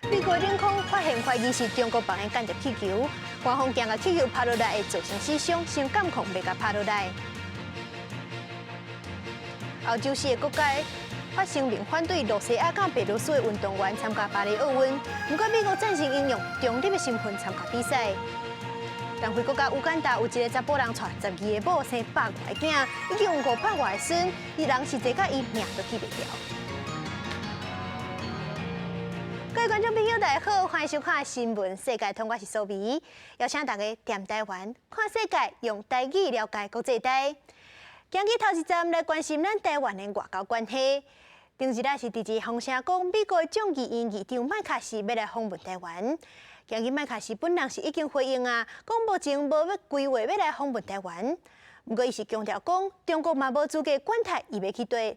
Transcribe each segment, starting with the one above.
美國領空發現懷疑是中國放的間諜氣球，官方驚共氣球拍落來會造成死傷，先監控袂共拍落來。歐洲四个國家發聲明反對露西亞佮白羅斯的運動員參加巴黎奧運，毋過美國贊成𪜶用中立的身份參加比賽。東非國家烏干達有一个查埔人娶12个某，生百外个囝，已經有500外个孫，伊人是濟甲伊命都記袂牢。各位觀眾朋友，大家好，歡迎收看《新聞世界通》，我是蘇美，邀請大家踮台灣看世界，用台語了解國際大。今日頭一站來關心咱台灣的外交關係。頂日仔是直直風聲講，美國眾議院議長麥卡錫欲來訪問台灣。今日麥卡錫本人是已經回應啊，講目前無欲規劃欲來訪問台灣。毋過伊是強調講，中國嘛無資格管轄伊欲去佗。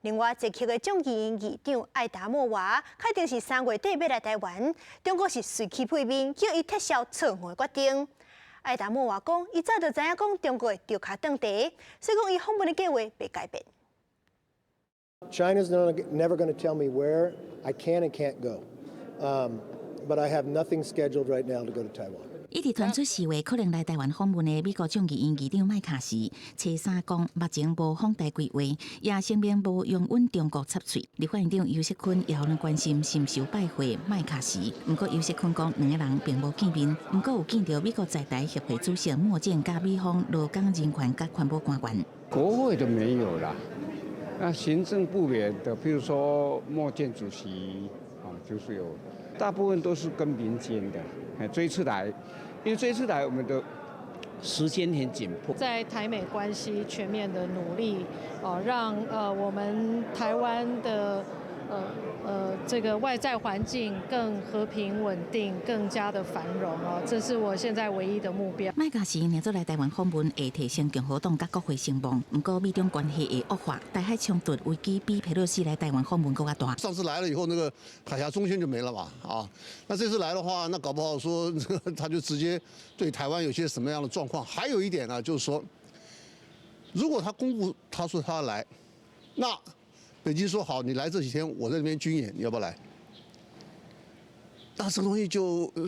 另外，捷克的眾議院議長愛達莫娃確定是3月底欲來台灣，中國是隨起屁面，叫伊撤銷錯誤的決定。愛達莫娃講，伊早就知影講中國會著跤斷茶，所以講伊訪問的計劃袂改變。 China's never going to tell me where I can and can't go. But I have nothing scheduled right now to go to Taiwan. 一直傳出4月可能來台灣訪問的美國眾議院議長麥卡錫，初三講目前無訪台規劃，也聲明無容允中國插喙。立法院長游錫堃也予人關心是毋是有拜會麥卡錫，毋過游錫堃講兩个人並無見面，毋過有見著美國在台協會主席莫健佮美方勞工人權佮環保官員。國會都沒有啦，那行政部門的，譬如說莫健主席啊，就是有，大部分都是跟民間的。哎，這一次來，因為這一次來，我們的時間很緊迫。在台美關係全面的努力，哦，讓我們台灣的這個外在環境更和平穩定，更加的繁榮哦，這是我現在唯一的目標。麥卡錫若做來台灣訪問，會提升共和黨佮國會聲望。毋過美中關係會惡化，台海衝突危機比佩洛西來台灣訪問閣較大。上次來了以後，那個海峽中線就沒了嘛，啊，那這次來的話，那搞不好說他就直接對台灣有些什麼樣的狀況。還有一點呢，就是說，如果他公布他說他來，那北京說好，你來這幾天，我在那邊軍演，你要不要來？那這個東西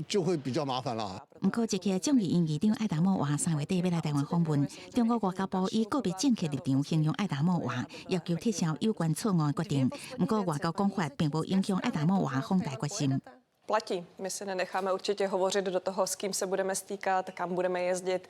就會比較麻煩啦。毋過，捷克眾議院議長愛達莫娃3月底欲來台灣訪問，中國外交部以告別政客立場形容愛達莫娃，要求撤銷有關錯誤的決定。毋過，外交講法並無影響愛達莫娃訪台決心。 Platí. My si nenecháme určitě hovořit do toho, s kým se budeme stýkat, kam budeme jezdit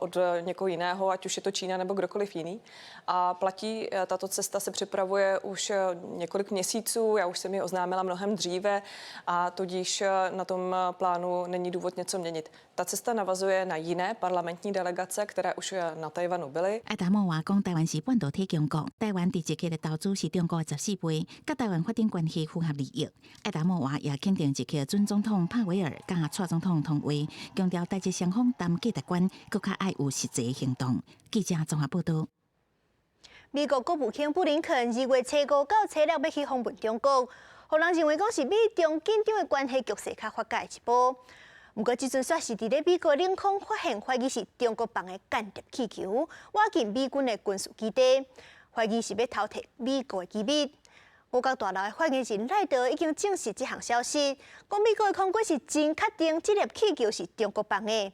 od někoho jiného, ať už je to Čína nebo kdokoliv jiný. A platí, tato cesta se připravuje už několik měsíců, já už jsem ji oznámila mnohem dříve, a tudíž na tom plánu není důvod něco měnit. Ta cesta navazuje na jiné parlamentní delegace, které už na Tajvanu byly. 愛達莫娃講，台灣是半導體強國，台灣佇捷克的投資是中國的14倍，佮台灣發展關係符合利益。愛達莫娃也肯定捷克準總統帕維爾佮蔡總統通話，強調台捷雙方談價值觀，閣較愛有實際行動。記者綜合報導。美國國務卿布林肯2月初5到初六欲去訪問中國，予人認為講是美中緊張的關係局勢較發展的一步。毋過，這陣煞是佇咧美國領空發現懷疑是中國放的間諜氣球，倚近美軍的軍事基地，懷疑是欲偷窺美國的機密。五角大樓的發言人賴德已經證實這項消息，講美國的空軍是真確定這粒氣球是中國放的。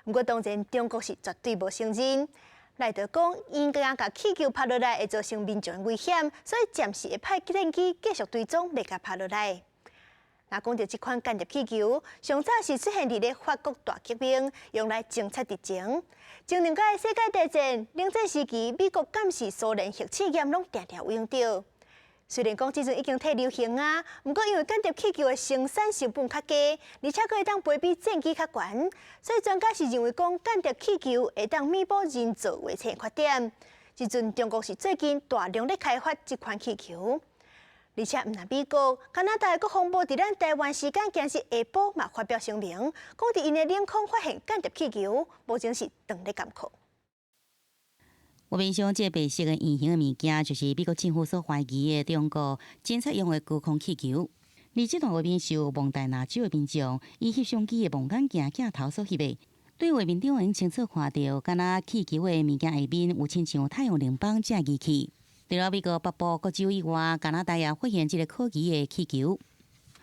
毋過當然，中國是絕對無承認。賴德講，𪜶驚共氣球拍落來會造成民眾的危險，所以暫時會派戰機繼續追蹤，袂共拍落來。若講著這款間諜氣球，上早是出現佇咧法國大革命，用來偵測敵情。前兩屆世界大戰、冷戰時期，美國監視蘇聯核試驗，攏定定有用著。雖然講這陣已經退流行啊，毋過因為間諜氣球的生產成本較低，而且閣會當飛比戰機較懸，所以專家是認為講間諜氣球會當彌補人造衛星缺點。這陣中國是最近大量咧開發這款氣球。而且毋但美國、加拿大的國防部佇咱台灣時間今日下晡嘛發表聲明，講佇𪜶的領空發現間諜氣球，目前是當咧監控。畫面上這個白色的圓形的物件，就是美國政府所懷疑的中國偵測用的高空氣球。而這段畫面是由蒙大拿州的民眾以翕相機的望遠鏡鏡頭所翕的。對畫面頂會清楚看著，敢若氣球的物件下面有親像太陽能板這儀器。除了美國北部各州以外，加拿大也發現這个可疑的氣球。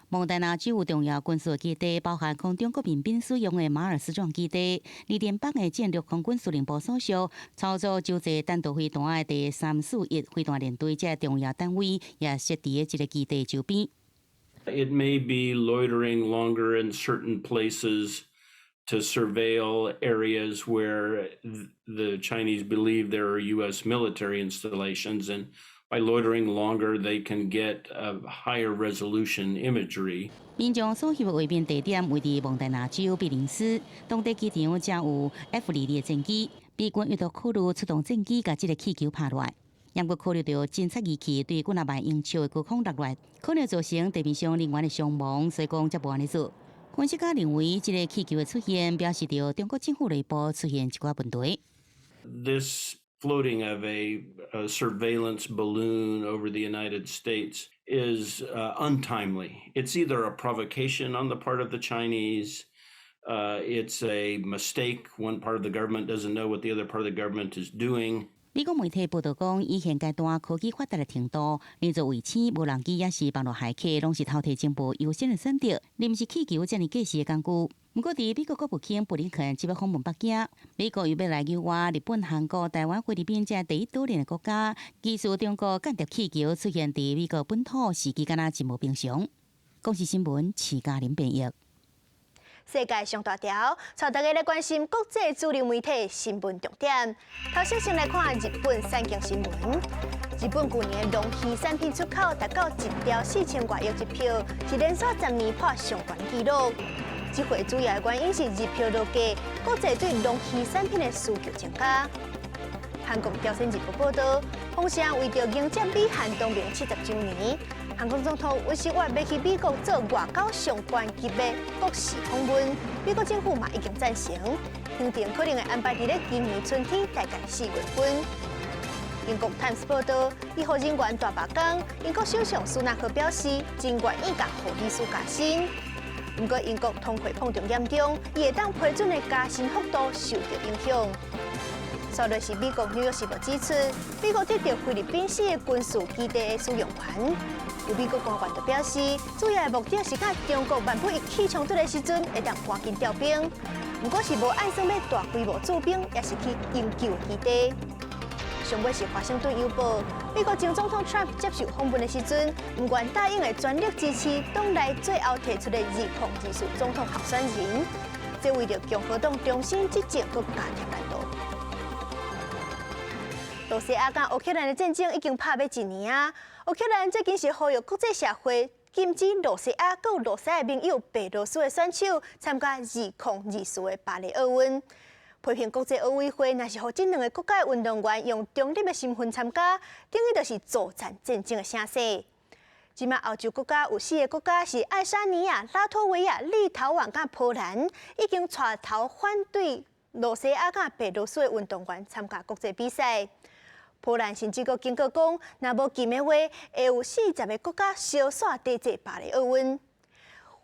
蒙大拿州有重要軍事基地，包含空中國民兵使用的馬爾斯壯基地，而聯邦的戰略空軍司令部所屬，操作洲際彈道飛彈的第341飛彈聯隊這重要單位，也設佇這个基地周邊。 It may be loitering longer in certain places to surveil areas where the Chinese believe there are U.S. military installations, and by loitering longer, they can get a higher resolution imagery. 民眾所翕的畫面地點位佇蒙大拿州比林斯，當地機場才有 F-22的戰機，美軍一度考慮出動戰機共這个氣球拍落來，毋過考慮到偵察儀器對幾若萬英尺的高空落來，可能造成地面上人員的傷亡，所以講才無按呢做。分析家認為，這个氣球的出現表示著中國政府內部出現一寡問題。 This floating of a surveillance balloon over the United States is untimely. It's either a provocation on the part of the Chinese, it's a mistake. One part of the government doesn't know what the other part of the government is doing. 美國媒體報導講，以現階段科技發達的程度，人造衛星、無人機抑是網路駭客，攏是偷提情報優先的選擇，而毋是氣球遮爾過時的工具。毋過，佇美國國務卿布林肯這擺訪問北京，美國又欲來誘惑日本、韓國、台灣、菲律賓這第一島鏈的國家，疑似中國間諜氣球出現佇美國本土，時機敢若真無平常。公視新聞，徐嘉玲編譯。世界上大條，帶大家來關心國際主流媒體新聞重點。頭先先來看日本產經新聞。日本舊年龍魚產品出口達到1兆4000外億日票，是連續10年破上懸紀錄。這回主要的原因是日票落價，國際對龍魚產品的需求增加。韓國朝鮮日報報導，豐城為著迎接美韓同盟70週年，韓國總統尹錫悅欲去美國做外交上懸級的國事訪問，美國政府嘛已經贊成，行程可能會安排佇咧今年春天，大概4月份。英國 Times 報導，醫護人員大罷工，英國首相蘇納克表示，真願意共護理師加薪。毋過英國通貨膨脹嚴重，伊會當批准的加薪幅度受著影響。煞落是美國紐約時報指出，美國得著菲律賓四个軍事基地的使用權。有美國官員就表示，主要的目的是佮中國萬不一起衝突的時陣，會當趕緊調兵。毋過是無按算欲大規模駐兵，抑是去永久基地。上尾是華盛頓郵報，美國前總統川普接受訪問的時陣，毋願答應會全力支持黨內最後提出的2024總統候選人，這為著共和黨重新執政閣加添難度。羅西亞佮烏克蘭的戰爭已經拍欲一年啊！烏克蘭最近是呼籲國際社會禁止羅西亞佮羅西亞盟友白羅斯的選手參加2024的巴黎奧運，批評國際奧委會若是予這兩个國家的運動員用中立的身份參加，等於就是助長戰爭的聲勢。這馬歐洲國家有四个國家是愛沙尼亞、拉脫維亞、立陶宛佮波蘭，已經帶頭反對羅西亞佮白羅斯的運動員參加國際比賽。波蘭甚至閣警告講，若無禁的話，會有40个國家相煞抵制巴黎奧運。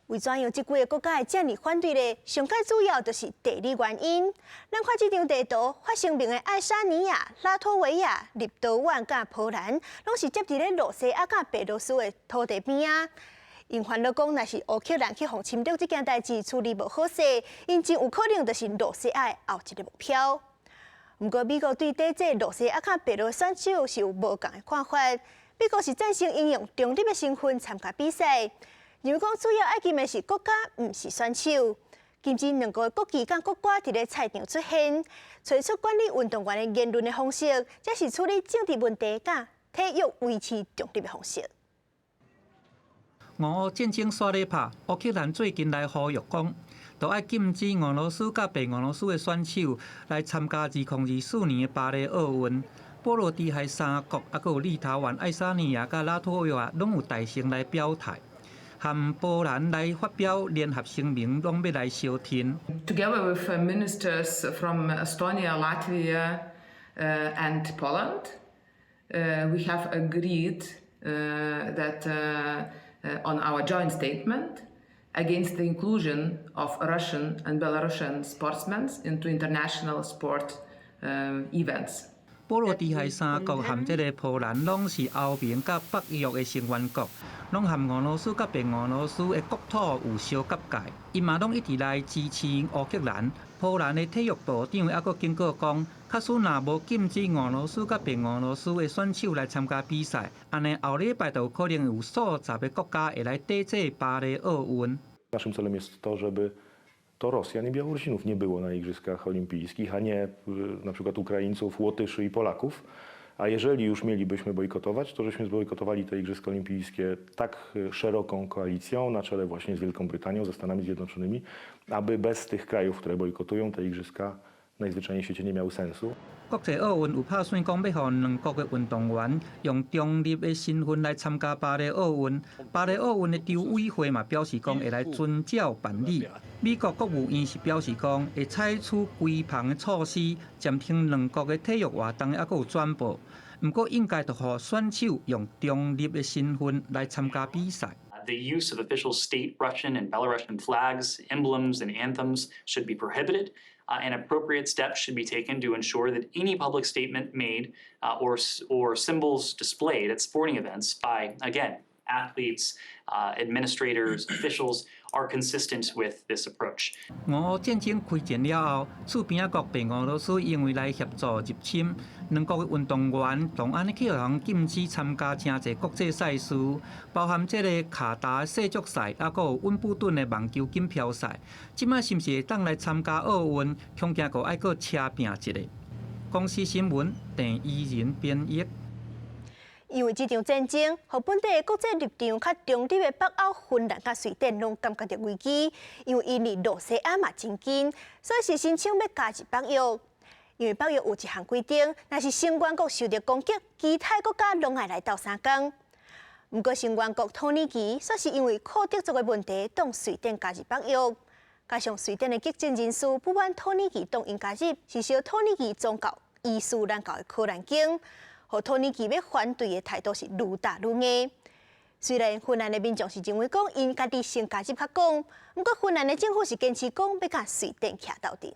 為怎樣這幾个國家會遮爾反對咧？上蓋主要就是地理原因。咱看這張地圖，發聲明的愛沙尼亞、拉脫維亞、立陶宛佮波蘭，攏是接佇咧羅西亞佮白羅斯的土地邊仔。𪜶煩惱講，若是烏克蘭去予侵略這件代誌處理無好勢，𪜶真有可能就是羅西亞的後一个目標。毋過，美國對抵制羅西亞佮白羅斯選手是有無仝的看法。美國是贊成𪜶用中立的身份參加比賽，認為講主要愛禁的是國家，毋是選手。禁止兩國的國旗佮國歌佇咧賽場出現，揣出管理運動員的言論的方式，才是處理政治問題佮體育維持中立的方式。俄烏戰爭煞咧拍，烏克蘭最近來呼籲講，著愛禁止俄羅斯佮白俄羅斯的選手來參加2024年的巴黎奧運。波羅的海三國，抑閣有立陶宛、愛沙尼亞佮拉脫維亞，攏有大聲來表態，和波蘭來發表聯合聲明，攏欲來相挺。 Together with ministers from Estonia, Latvia, and Poland, we have agreed that on our joint statement against the inclusion of Russian and Belarusian sportsmen into international sport events. 波羅的海三國和這个波蘭攏是歐盟佮北約的成員國，攏和俄羅斯佮白俄羅斯的國土有相夾界，𪜶嘛攏一直來支持烏克蘭。波蘭的體育部長猶閣警告講，假使若無禁止俄羅斯佮白俄羅斯的選手來參加比賽，按呢後禮拜就有可能有數十个國家會來抵制巴黎奧運。 Naszym celem jest to, żeby to Rosjan i Białorusinów nie było na Igrzyskach Olimpijskich, a nie na przykład Ukraińców, Łotyszy i Polaków. A jeżeli już mielibyśmy bojkotować, to żeśmy zbojkotowali te Igrzyska Olimpijskie tak szeroką koalicją, na czele właśnie z Wielką Brytanią, ze Stanami Zjednoczonymi, aby bez tych krajów, które bojkotują te Igrzyska, najzwyczajniej w świecie nie miały sensu. 國際奧運有拍算講，欲予兩國的運動員用中立的身份來參加巴黎奧運。巴黎奧運的籌委會嘛表示講會來遵照辦理。美國國務院是表示講會採取規範的措施，暫停兩國的體育活動，猶閣有轉播。毋過應該就予選手用中立的身份來參加比賽。 The use of official state Russian and Belarusian flags, emblems, and anthems should be prohibited, and appropriate steps should be taken to ensure that any public statement made or symbols displayed at sporting events by, again, athletes, administrators, officials are consistent with this approach. 俄烏戰爭開戰了後，厝邊仔國白俄羅斯因為來協助入侵，兩國的運動員同按呢去予人禁止參加誠濟國際賽事，包含這个卡達世足賽，猶閣有溫布頓的網球錦標賽。這擺是毋是會當來參加奧運？恐驚閣愛閣車拚一下。公視新聞鄭怡仁編譯。因為這場戰爭，予本底的國際立場較中立的北歐、芬蘭佮瑞典攏感覺著危機，因為𪜶離露西亞嘛真近，所以是申請欲加入北約。因為北約有一項規定，若是成員國受著攻擊，其他國家攏愛來鬥相共。毋過成員國土耳其，煞是因為庫德族的問題，擋瑞典加入北約。加上瑞典的激進人士不滿土耳其擋𪜶加入，是燒土耳其宗教伊斯蘭教的可蘭經。予土耳其欲反對的態度是愈打愈硬。雖然芬蘭的民眾是認為講𪜶家己先加入較講，毋過芬蘭的政府是堅持講欲佮瑞典徛鬥陣。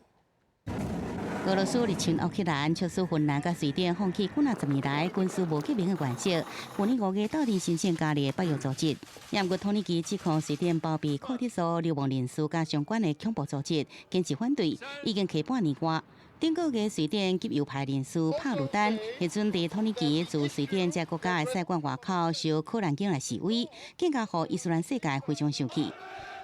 俄羅斯入侵烏克蘭，促使芬蘭佮瑞典放棄幾若十年來軍事無結盟的原則。去年5月鬥陣申請加入北約組織，也毋過土耳其指控瑞典包庇庫德族流亡人士佮相關的恐怖組織，堅持反對，已經拖半年外。頂個月，瑞典極右派人士帕魯丹，彼陣佇土耳其駐瑞典這國家的使館外口燒可蘭經來示威，更加予伊斯蘭世界非常生氣。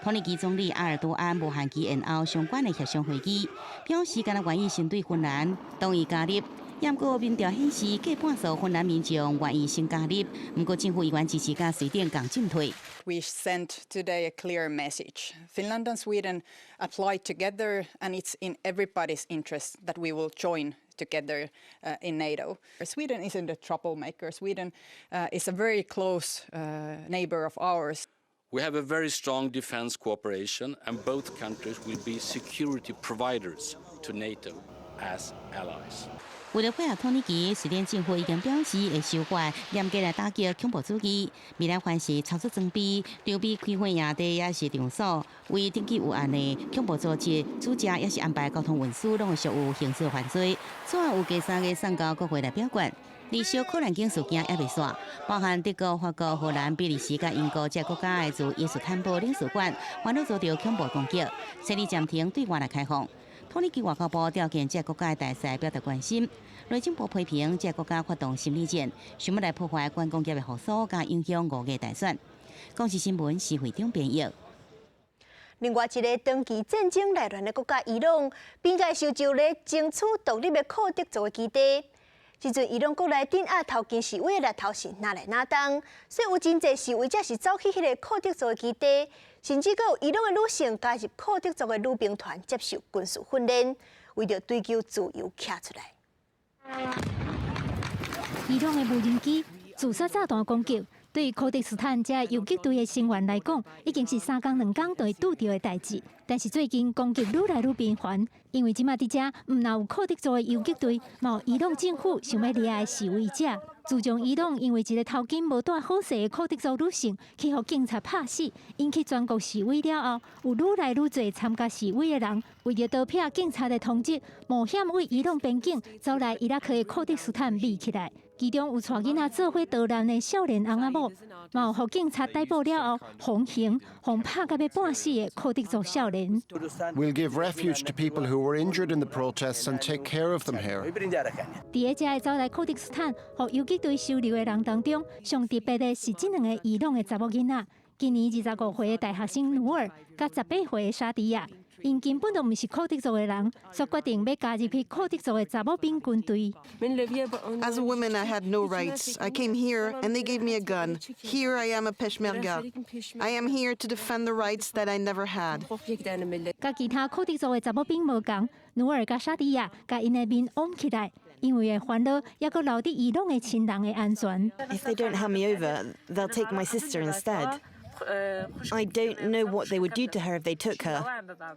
土耳其總理埃爾多安無限期延後相關的協商會議，表示敢若願意先對芬蘭同意加入。毋過民調顯示，過半數芬蘭民眾願意先加入，毋過政府依然支持佮瑞典仝進退。 We sent today a clear message. Finland and Sweden apply together, and it's in everybody's interest that we will join together in NATO. Sweden isn't a troublemaker. Sweden is a very close neighbor of ours. We have a very strong defense cooperation, and both countries will be security providers to NATO as allies. 為了配合土耳其，瑞典政府已經表示會修法，嚴格來打擊恐怖主義。未來凡是操作裝備、準備開火營地抑是場所，未登記有案的恐怖組織組織，抑是安排交通運輸，攏會屬於刑事犯罪。草案預計3月送交國會來表決。而燒可蘭經事件猶未煞，包含德國、法國、荷蘭、比利時佮英國這國家的駐伊斯坦堡領事館，煩惱遭著恐怖攻擊，設立暫停對外來開放。土耳其外交部召見這國家的大使，表達關心。內政部批評這國家發動心理戰，想欲來破壞觀光業的復甦，佮影響5月大選。公視新聞施會長編譯。另外一个長期戰爭內亂的國家伊朗，邊界受就咧爭取獨立的庫德族的基地。這陣伊朗國內鎮壓頭前示威的力頭是若來若動，所以有真濟示威者是走去彼个庫德族的基地，甚至閣有伊朗的女性加入庫德族的女兵團接受軍事訓練，為著追求自由徛出來。伊朗的無人機自殺炸彈攻擊，對庫德斯坦這游擊隊的成員來講，已經是三工兩工就會拄著的代誌。但是最近攻擊愈來愈頻繁，因為這馬佇遮毋但有庫德族的游擊隊，嘛有伊朗政府想欲掠的示威者。自從伊朗因為一个頭巾無戴好勢的庫德族女性去予警察拍死，引起全國示威了後，有愈來愈濟參加示威的人，為著逃避警察的通緝，冒險對伊朗邊境走來伊拉克的庫德斯坦避起來。其中有帶囡仔做伙逃難的少年翁仔某，嘛有予警察逮捕了後，行刑，予拍甲欲半死的庫德族少年。 We'll give refuge to people who were injured in the protests and take care of them here. 佇咧這个走來庫德斯坦，予游擊隊收留的人當中，上特別的是這兩个伊朗的查某囡仔。今年25歲的大學生努爾，佮18歲的沙迪亞，𪜶根本就毋是庫德族的人，卻決定欲加入去庫德族的查某兵軍隊。 As a woman, I had no rights. I came here and they gave me a gun. Here I am a Peshmerga. I am here to defend the rights that I never had. 佮其他庫德族的查某兵無仝，努爾佮沙迪亞共𪜶的面掩起來，因為會煩惱，猶閣留佇伊朗的親人的安全。 If they don't hand me over, they'll take my sister instead. I don't know what they would do to her if they took her.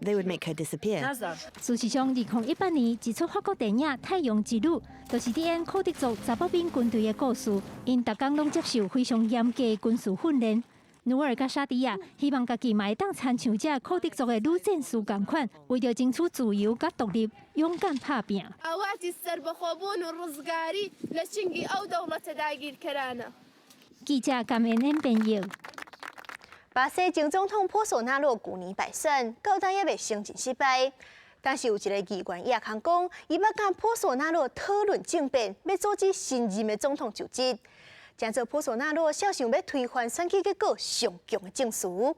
They would make her disappear. 事實上，2018年一齣法國電影《太陽之女》就是佇演庫德族查某兵軍隊的故事。𪜶逐工攏接受非常嚴格的軍事訓練。努爾佮沙迪亞希望家己嘛會當親像這庫德族的女戰士仝款，為著爭取自由佮獨立，勇敢拍拚。 ئاواتی سەربەخۆبوون و ڕزگاری لە چنگی ئەو دەوڵەتە داگیرکەرانە. 記者甘恩恩編譯。巴西前總統波索納洛舊年敗選，到今猶未承認失敗。但是有一个議員亞康講，伊欲佮波索納洛討論政變，欲阻止新任的總統就職。這做波索納洛痟想欲推翻選舉結果上強的證詞，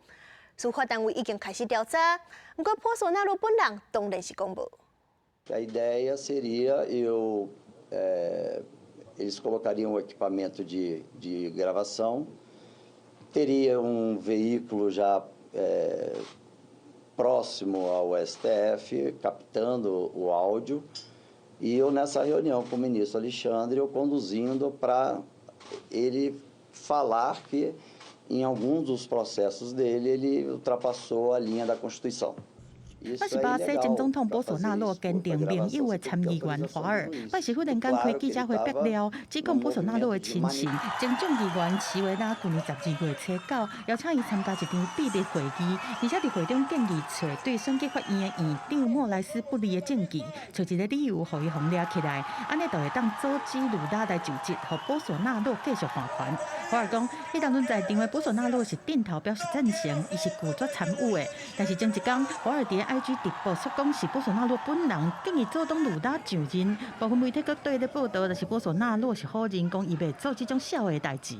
司法單位已經開始調查。毋過波索納洛本人當然是講無。 A ideia seria eles colocariam o equipamento de gravação, teria um veículo já próximo ao STF, captando o áudio, e eu nessa reunião com o ministro Alexandre, eu conduzindo para ele falar que em alguns dos processos dele, ele ultrapassou a linha da Constituição. 我是巴西前總統波索納洛堅定盟友的參議員華爾，拜四忽然間開記者會爆料，指控波索納洛的親信前眾議員齊維拉舊年12月初九邀請伊參加一場秘密會議，而且佇會中建議揣對選舉法院的院長莫萊斯不利的證據，揣一个理由予伊予掠起來，按呢就會當阻止魯拉來就職，予波索納洛繼續換權。華爾講，彼當陣在場的波索納洛是點頭表示贊成，伊是拒絕參與的。但是前一工，華爾佇 IG 直播說講是波索納洛本人建議阻擋魯拉上任，部分媒體閣綴咧報導，就是波索納洛是否認講伊袂做這種痟的代誌。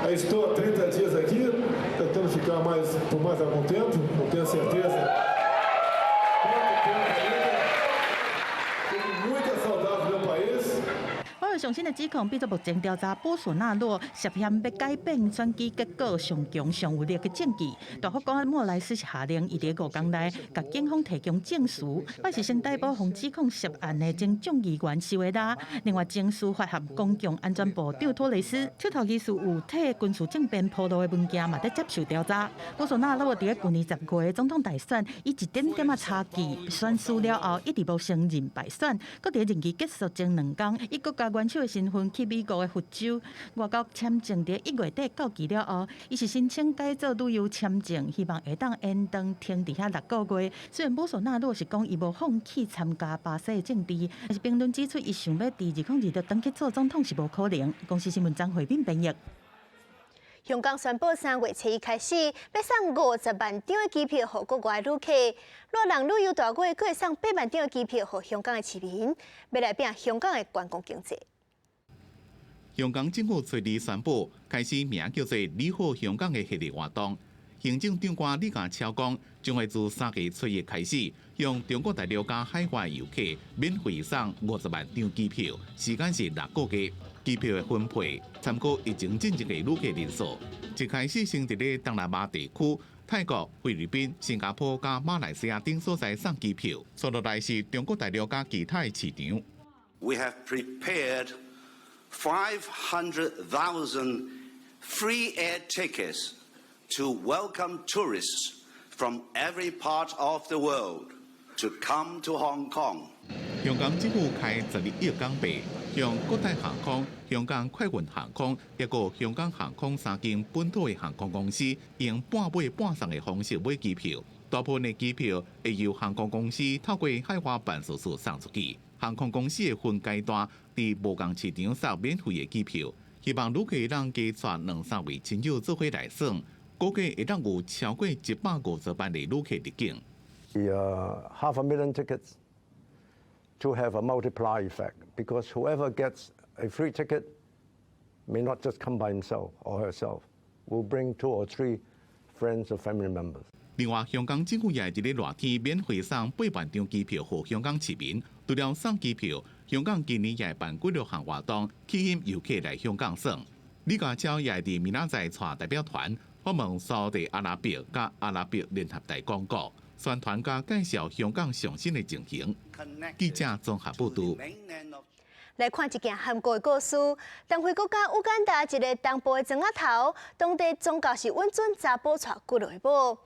Estou há 30 dias aqui, tentando ficar mais por mais algum tempo, não tenho certeza quanto tempo ainda. Tenho muita saudade do meu país. 華爾上新的指控，變做目前調查波索納洛涉嫌欲改變選舉結果上強上有力的證據。大法官莫萊斯是下令，伊佇5工內共警方提供證詞。拜四先逮捕予指控涉案的前眾議員席維拉，另外前司法和公共安全部長托雷斯，手頭疑似有替軍事政變鋪路的文件嘛，佇接受調查。波索納洛佇舊年10月總統大選，以一點點仔差距選輸了後，一直無承認敗選。閣佇任期結束前2工，以國家元首的身份去美國的佛州外交簽證，佇1月底到期了後，伊是申請改做旅遊簽證，希望會當延長停佇遐6個月。雖然波索納洛是講伊無放棄參加巴西的政治，但是評論指出，伊想欲佇2026轉去做總統是無可能。公視新聞張惠敏編譯。香港宣布3月初一開始，欲送50萬張的機票予國外旅客。若人旅遊大月，閣會送8萬張的機票予香港的市民，欲來拚香港的觀光經濟。香港政府初二宣布開始名叫做“你好香港”的系列活動。行政長官李家超講，將會自3月初一開始，向中國大陸佮海外遊客免費送50萬張機票，時間是6個月。機票的分配參考疫情進前的旅客人數。一開始先佇咧東南亞地區、泰國、菲律賓、新加坡佮馬來西亞等所在送機票，紲落來是中國大陸佮其他的市場。 We have prepared 500,000 Free air tickets to welcome tourists from every part of the world to come to Hong Kong. 香港政府開12億港幣，向國泰航空、香港快運航空抑閣香港航空三間本土的航空公司，用半買半送的方式買機票。大部分的機票會由航空公司透過海外辦事處送出去。航空公司會分階段佇無仝市場送免費的機票，希望旅客會當加帶兩三位親友做伙來耍，估計會當有超過150萬的旅客入境。 The half a million tickets to have a multiplier effect because whoever gets a free ticket may not just come by himself or herself, will bring two or three friends or family members. 另外，香港政府也會佇咧熱天免費送8萬張機票予香港市民。除了送機票，香港今年也會辦幾多項活動，吸引遊客來香港耍。李家超也會佇明仔載帶代表團訪問沙特阿拉伯佮阿拉伯聯合大公國，宣傳佮介紹香港上新的情形。記者綜合報導。來看一件韓國的故事。東非國家烏干達一个東部的庄仔頭，當地宗教是允准查埔娶幾落个某，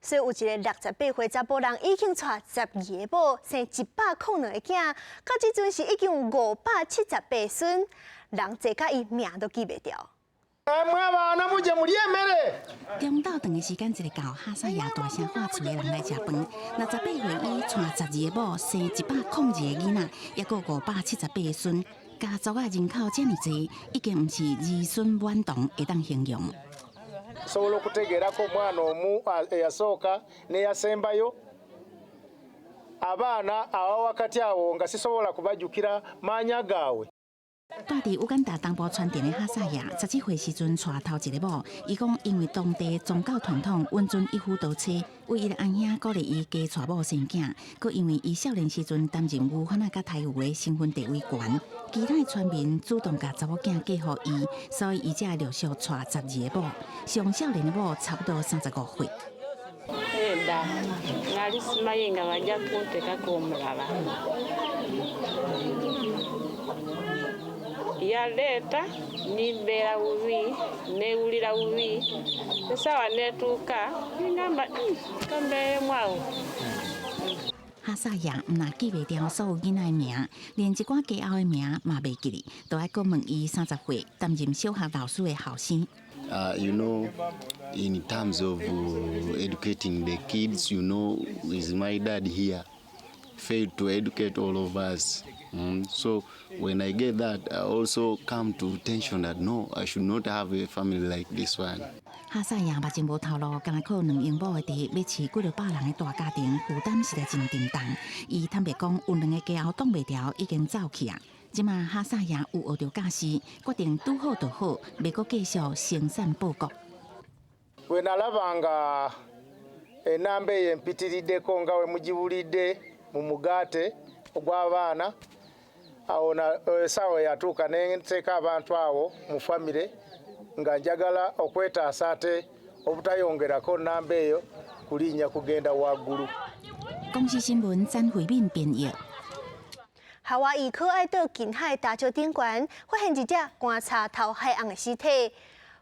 所以有一个68歲查埔人已經娶12個某，生102個囝，到這陣時已經有578孫，人濟甲伊名都記袂牢。中晝頓的時間，一个𠢕哈薩亞大聲喊厝的人來食飯。68歲伊娶12個某，生102個囡仔，抑閣578個孫，家族仔人口遮爾濟，已經毋是兒孫滿堂會當形容。 Osobola okutegeerako omwana omu eyasooka n'eyasembayo abaana aba wakati awo nga sisobola kubajjukira mannya gaabwe. 住佇烏干達東部川田的哈薩亞，17歲時陣娶頭一个某，伊講因為當地宗教傳統允准一夫多妻，唯一的阿兄鼓勵伊加娶某生囝，閣因為伊少年時陣擔任牛番仔佮刣牛的身份地位懸，其他的村民主動共查某囝嫁予伊，所以伊才會陸續娶12個某，上少年的某差不多35歲。 Nedda nali simanyi nga bajja kunteekako omulala. Yaleeta nimbeera bubi, neewulira bubi, essaawa n'etuuka nengamba kambeeremu awo. 哈薩亞毋但記袂牢所有囡仔的名，連一寡家後的名嘛袂記得，都愛閣問伊30歲擔任小學老師的後生。 In terms of educating the kids, with my dad here, failed to educate all of us. So when I get that, I also come to tension that no, I should not have a family like this one. 哈薩亞目前無透露，敢若靠2英畝的地欲飼幾落百人的大家庭，負擔實在真沉重。伊坦白講，有兩个家後擋袂牢，已經走去啊。這馬哈薩亞有學著教訓，決定拄好就好，袂閣繼續生產報國。 Bwe nalaba nga enamba eyo empitiriddeko nga we mugiwulidde mu mugaate ogw'abaana awo essaawa yatuuka ne nteeka abantu awo mu famire nga njagala okwetaasa ate obutayongerako namba eyo kulinnya kugenda waggulu. 公視新聞詹慧敏編譯。夏威夷可愛島近海大石頂懸發現一隻棺柴頭海鰪的屍體，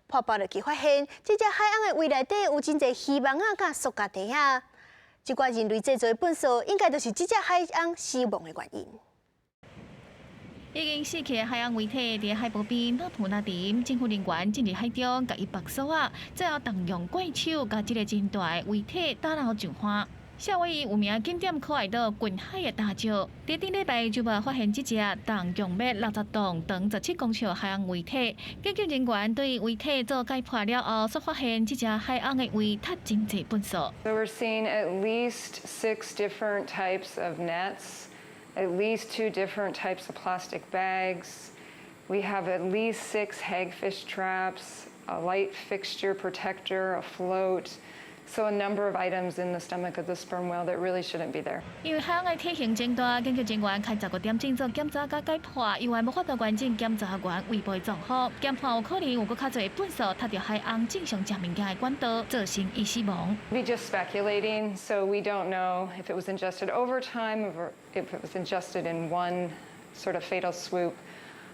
破包落去發現，這隻海鰪的胃內底有真濟魚網仔佮塑膠袋仔，這寡人類製造的糞埽，應該就是這隻海鰪死亡的原因。已經死去的海鰪遺體佇海埔邊老普那鎮，政府人員進入海中，共伊縛鎖仔，最後動用怪手共這个真大的遺體打撈上岸。夏威夷有名景點可愛島近海的大石，佇頂禮拜就發現這隻重約60磅、長17公尺的海鰪遺體。研究人員對遺體做解剖了後，煞發現這隻海鰪的胃塞真濟糞埽。 So we're seeing at least six different types of nets, at least two different types of plastic bags. We have at least six hagfish traps, a light fixture protector, a float. So a number of items in the stomach of the sperm whale that really shouldn't be there. 因為海鰪的體型真大，研究人員開10個點鐘做檢查佮解剖，猶原無法度完整檢查完胃部的狀況。研判有可能有閣較濟糞埽塞佇海鰪正常食物件的管道，造成伊死亡。 Be just speculating, so we don't know if it was ingested over time or if it was ingested in one sort of fatal swoop.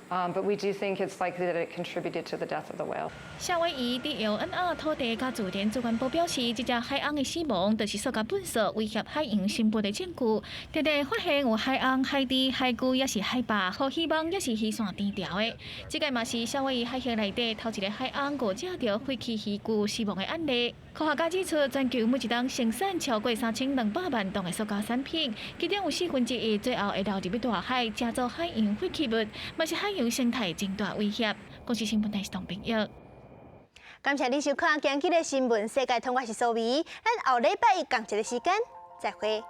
But we do think it's likely that it contributed to the death of the whale. 夏威夷 DLNR 土地佮自然資源部表示，這隻海鰪的死亡就是塑膠垃圾威脅海洋生物的證據。特地發現有海鰪、海豬、海龜，抑是海豹，予魚網抑是魚線纏牢的。這個嘛是夏威夷海域內底頭一个海鰪誤食著廢棄漁具死亡的案例。科學家指出，全球每一冬生產超過3200萬噸的塑膠產品，其中有1/4最後會流入去大海，成做海洋廢棄物，嘛是海洋生態真大威脅。公視新聞台是董朋友。感謝你收看今日的新聞世界通，我是蘇美，咱後禮拜一仝一个時間再會。